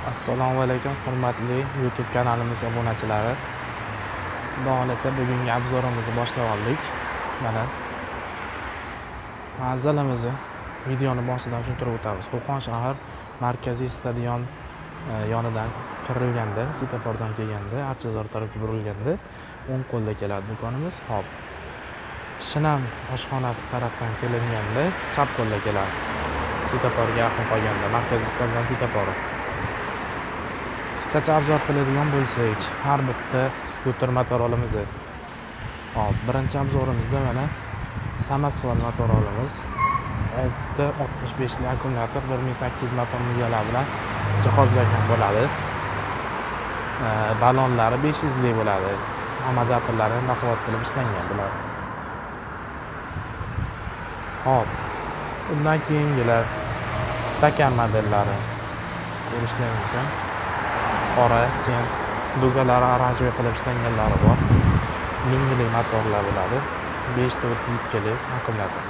Assalomu alaykum hurmatli YouTube kanalimiz obunachilari. Xudo xohlasa bugungi obzorimizni boshlab oldik. Mana manzilimizni videoni boshidan tushuntirib o'tamiz. Qo'qon shahar markaziy stadion yonidan kirilganda, svetofordan kelganda, Archazor tarafga burilganda o'ng qo'lda keladi do'konimiz. Hop. Shinam oshxonasi tarafdan kelinganda chap qo'lda keladi. Svetoforga yaqin qolganda, markaziy stadion svetofori. Qisqacha obzor qiladigan bo'lsak, har bitta skuter motorolimiz. Hop, birinchi obzorimizda mana samosval motorolimiz 6.65 lik akkumulyator 1800 motor miyalar bilan jihozlangan bo'ladi. Balonlari 500 lik bo'ladi. Amortizatorlari baquvvat qilib ishlangan bular. Hop, undan keyingilar stakan modellari ko'rishlar mumkin. Qora, keyin dugalari oranjli qilib ishlanganlari bor. 1000 lik motorlar bo'ladi. 5.32 lik akkumulyator.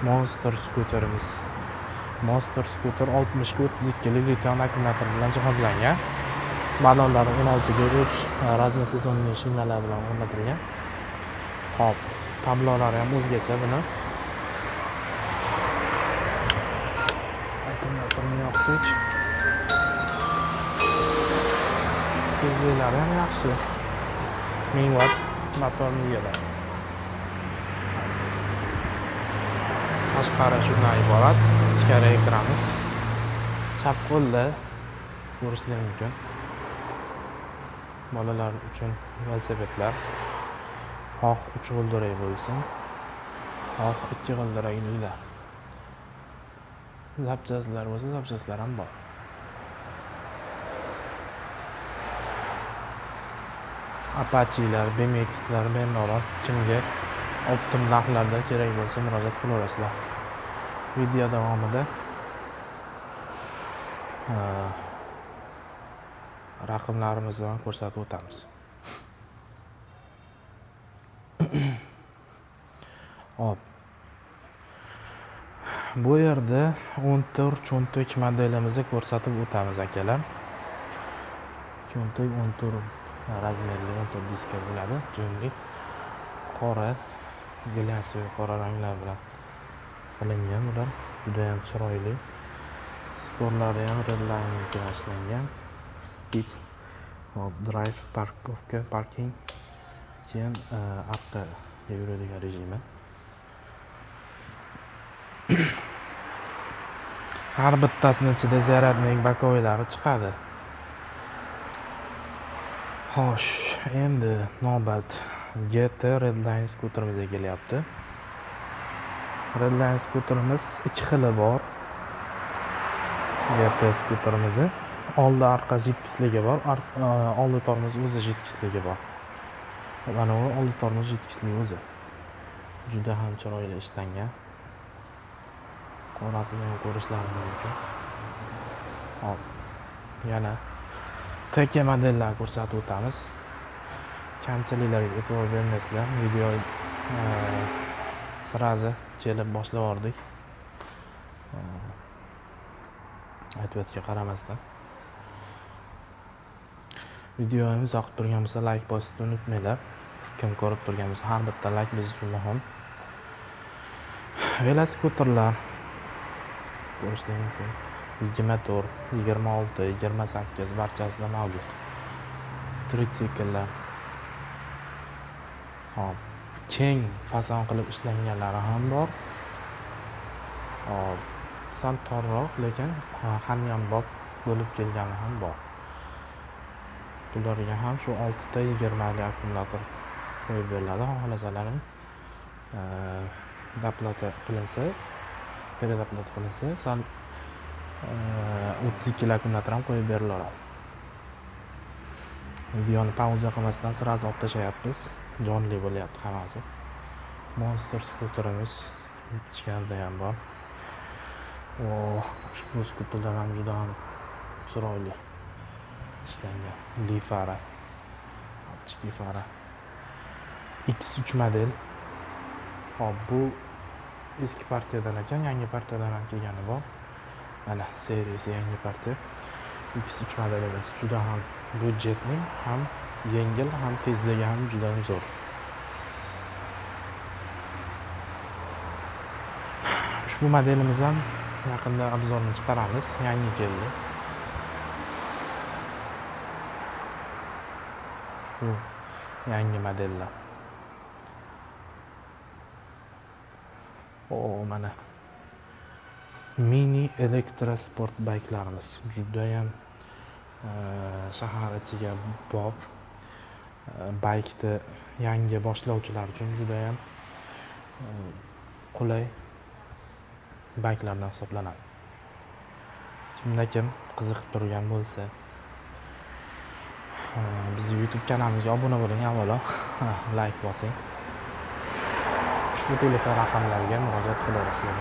Monster skuterimiz. Monster skuter 60 ga 32 lik lityon akkumulyator bilan jihozlangan. Balonlari 16 ga 3 разносезонный shinalar bilan o'rnatilgan. Hop, tablolari ham o'zgacha buni. Akkumulyatorni yoqdik. Tezliklari ham yaxshi. 1000 watt motor miyalar. Tashqari shundan iborat. Ichkariga kiramiz. Chap qo'lda ko'rishlar mumkin. Bolalar uchun velosipedlar. Xoh 3 g'ildirak bo'lsin, xoh 2 g'ildiraklilar. Zapchastlar bo'lsa, zapchastlar ham bor. Apache'lar, BMX'lar bemalol kimga optim narxlarda kerak bo'lsa murojaat qilaverasizlar. Video davomida raqamlarimizni ham ko'rsatib o'tamiz. Hop. Bu yerda 14 cho'ntak modelimizni ko'rsatib o'tamiz akalar. Cho'ntak 14 razmerli 14 diska bo'ladi, dyumli. Qora, glянсовый qora ranglar bilan qilingan bular. Juda ham chiroyli. Skorlari ham Redline bilan ishlangan. Speed, hop, drive, parkovka, parking, keyin orqaga yuradigan rejimi. Har bittasini ichida zaryadnik bakovilari chiqadi. Xo'sh, endi navbat GT Redline skuterimizga kelyapti. Redline skuterimiz ikki xili bor. GT skuterimizni oldi orqa jitkisligi bor, oldi tormoz o'zi jitkisligi bor. Mana bu oldi tormoz jitkisligi o'zi. Juda ham chiroyli ishlangan. Qorasini ham ko'rishlari mumkin. Hop. Yana TK modellar ko'rsatib o'tamiz. Kamchiliklarga e'tibor bermaysizlar. Video srazi kelib boshlab yubordik. Aytib qaramasdan. Videomiz yoqib turgan bo'lsa like bosishni unutmanglar. Kim ko'rib turgan bo'lsa har bitta like biz uchun muhim. Velosikuterlar ko'rishlar mumkin. 24, 26, 28 barchasida mavjud. Tritsikllar. Hop, keng fason qilib ishlanganlari ham bor. Hop, sal torroq, lekin hamyonbop bo'lib kelgani ham bor. Bularga ham shu 6.20 lik akkumulyator qo'yib beriladi. Xohlasalaring, doplata qilinsa, peredoplata qilinsa, sal 32 lik akkumulyator ham qo'yib beriladi. Videoni pauza qilmasdan sразу olib tashlayapmiz. Jonli bo'lyapti hammasi. Monster skuterimiz ichkarida ham bor. Oh, ushbu skuterlar ham juda ham chiroyli ishlangan. Li fara, optiki fara. X3 model. Hop, bu eski partiyadan ekan, yangi partiyadan ham kelgani bor. Mana seriyasi yangi partiya. X3 modelimiz juda ham byudjetli, ham yengil, ham tezligi ham juda ham zo'r. Ushbu modelimiz ham yaqinda обзор ni chiqaramiz, yangi keldi. Shu yangi modellar. O, mana mini elektro sport bayklarimiz judayam shahar ichiga bob baykni yangi boshlovchilar uchun judayam qulay bayklardan hisoblanadi. Kimda kim qiziqib turgan bo'lsa, bizni YouTube kanalimizga obuna bo'ling, avvalo like bosing. Ushbu telefon raqamlariga murojaat qilaverasizlar.